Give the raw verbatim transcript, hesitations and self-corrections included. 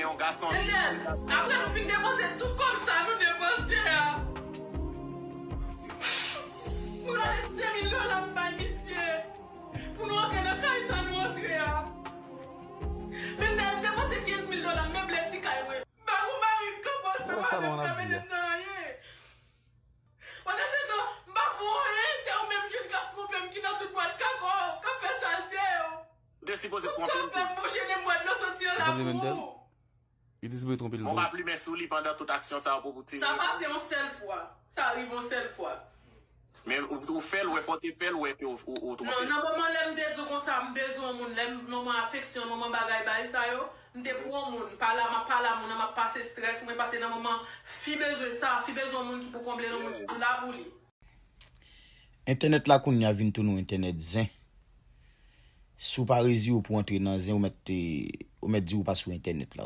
Yon gason. Enèl, apre nou fin depanse tout kòb sa nou depanse a, nou rale senk mil dola m bay misye pou nou antre nan kay sa nou antre a. Men m te depanse kenz mil dola m meble ti kay mwen. M pa gon mari k ka pase Wè sa pa bon menm ap nan di mennen nan anyen. Pandan se tan, m pa fè anyen, se ou menm jwenn k ap twonpe m ki nan tout bwat kaka w, k ap fè salte yo. Ou te sipoze Ou twonpe ka m fè tou. M bouche men bwat nan santi an la Ou tande, Mendel? Pou Li te sipoze twonpe l Bon, tou. pa plimen sou li pandan tout aksyon sa yo pou pou tire. Sa pase yon sèl fwa. Sa rive yon sèl fwa. Men ou, ou fè l wè, fò w te fè l wè ke ou, ou, ou Non, twonpe. nan moman lè m te di w konsa, m bezwen yon moun, lè m moman afeksyon, moman bagay bagay sa yo, m te pou yon moun, pa la, m ap pale a moun, m ap pase strès, mwen pase nan moman fi bezwen sa, fi bezwen yon moun ki pou konble l, yon moun ki pou la pou li. Entènèt la kounye a vin tounen yon entènèt zen. Si w pa rezire w pou antre nan zen, ou mèt, ou mèt di w pa sou entènèt la.